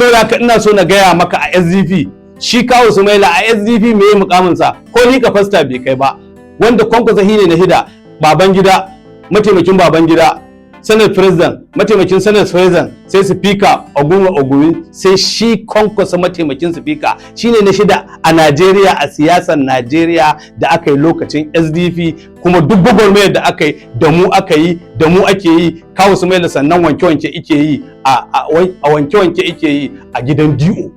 Saboda haka ina so na gaya maka, a SDP shi Kawu Sumaila, a SDP me mukamin sa? Ko liƙa fasta bai kai ba. Wanda Kwankwaso ne na shida, baban gida, mataimakin baban gida, Senate President, mataimakin Senate President, sai Speaker Ogunwa Ogumi, sai shi Kwankwaso mataimakin Speaker. Shine na shida a Najeriya, a siyasar Najeriya da aka yi lokacin SDP. Kuma duk gwagwarmayar da aka yi, da mu aka yi, da mu ake yi. Kawu Sumaila sannan wanke-wanke ike yi a wanke-wanke ike yi a gidan DO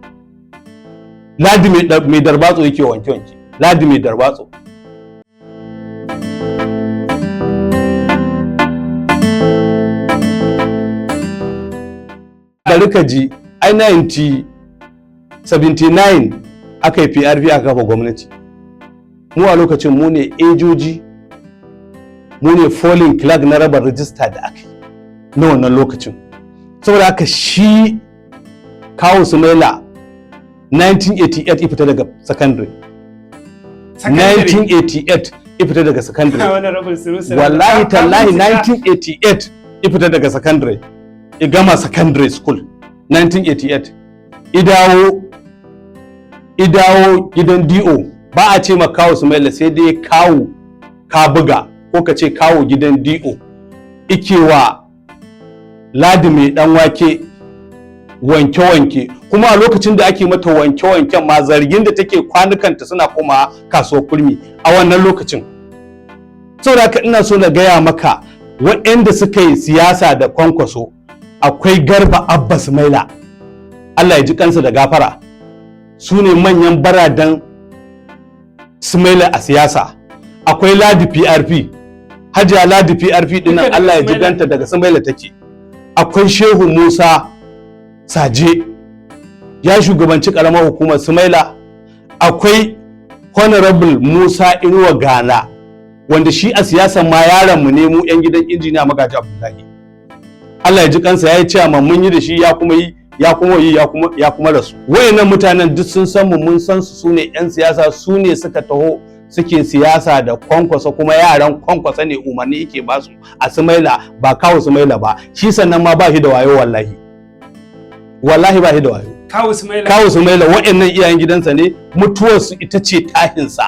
Ladi mai Darbatso yake wanke-wanke, Ladi mai Darbatso. Bari ka ji, ai 1979 aka yi PRP, aka kafa gwamnati. Mu a lokacin mu ne ejoji, mu ne polling clerk na raba rijista da aka yi na wannan lokacin. Saboda haka shi Kawu Sumaila 1988 ya fita daga secondary. 1988 ya fita daga secondary. Wallahi tallahi, 1988 ya fita daga secondary, ya gama secondary school 1988, idawo gidan DO. Ba a ce ma Kawu Sumaila, sai dai Kawu ka buga, ko ka ce Kawu gidan DO ikewa Ladi mai dan wake wanke-wanke. Kuma a lokacin da ake mata wanke-wanken ma, zargin da take kwanukanta suna koma kasuwar Kurmi a wannan lokacin. Saboda haka ina so na gaya maka, waɗanda suka yi siyasa da Kwankwaso, akwai Garba Abba Sumaila, Allah ya ji kansa da gafara, su ne manyan baradan Sumaila a siyasa. Akwai Ladi PRP, Hajiya Ladi PRP dinnan, Allah ya ji ganta, daga Sumaila take. Akwai Shehu Musa Saje, ya shugabanci karamar hukumar Sumaila. Akwai Honorable Musa Inuwa Gana, wanda shi a siyasan ma yaron mu ne, mu yan gidan Injiniya Magaji Abdullahi, Allah ya ji kansa, ya yi cewa mun yi da shi, ya kuma yi, ya kuma yi, ya kuma rasu. Wayannan mutanen duk sun san mu, mun san su. Sune yan siyasa, su ne suka taho suke siyasa da Kwankwaso, kuma yaran Kwankwasa ne umarni yake ba su a Sumaila, ba Kawo Sumaila ba. Shi sannan ma ba shi da wayo, wallahi wallahi ba shi da wayo. Kawu Sumaila. Kawu Sumaila, wayannan iyayen gidansa ne, mutuwarsu ita ce tahinsa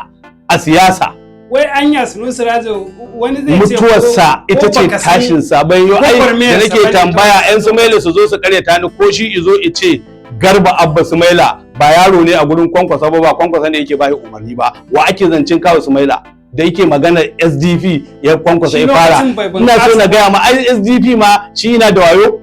a siyasa. Wai anya Sunusi Rajo, wani zai ce Mutuwarsa ita ce tashinsa. Bai yi ai da nake tambaya, yan Sumaila su zo su karyata ni, ko shi izo ice Garba Abba Sumaila ba yaro ne a gurin Kwankwasa ba, ba Kwankwasa ne yake bai umarni ba. Wa ake zancen Kawo Sumaila da yake magana SDP ya Kwankwasa ya fara? Ina so na gaya ma, ai SDP ma shi yana da wayo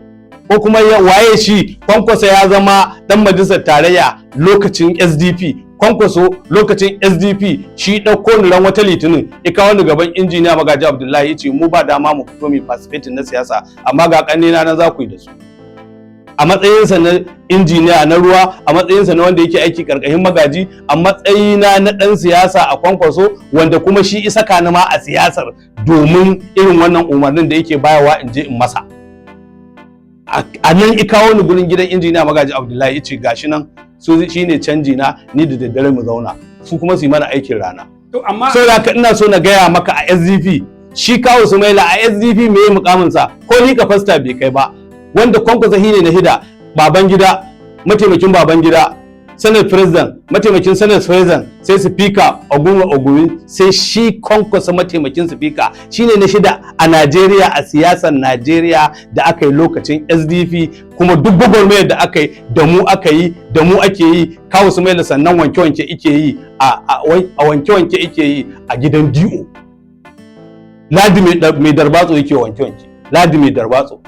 ko kuma waye shi? Kwankwasa ya zama dan majalisar tarayya lokacin SDP. Kwankwaso lokacin SDP shi ɗauko ni ran wata Litinin, ya kawo ni gaban Injiniya Magaji Abdullahi, ya ce mu ba dama mu fito mu participating na siyasa, amma ga ƙannena nan za ku yi da su. A matsayinsa na injiniya na ruwa, a matsayinsa na wanda yake aiki karkashin Magaji, a matsayina na ɗan siyasa a Kwankwaso, wanda kuma shi isa kani ma a siyasar domin irin wannan umarnin da yake bayarwa in je in masa. A nan i kawo ni gurin gidan Injiniya Magaji Abdullahi, yace gashi nan su shine canji na, ni da daddare mu zauna, su kuma su yi mana aikin rana. To amma Saboda haka ina so na gaya maka, a SDP shi Kawu Sumaila, a SDP me mukamin sa? Ko liƙa fasta bai kai ba. Wanda Kwankwasa ne na shida, baban gida, mataimakin baban gida, Senate President, mataimakin Senate President, sai Speaker Ogunwa Ogumi, sai shi Kwankwasa mataimakin Speaker. Shine na shida a Najeriya, a siyasar Najeriya da aka yi lokacin SDP. Kuma duk gwagwarmayar da aka yi, da mu aka yi, da mu ake yi. Kawu Sumaila sannan wanke-wanke ike yi a wanke-wanke ike yi a gidan DO Ladi mai Darbatso yake wanke-wanke, Ladi mai Darbatso.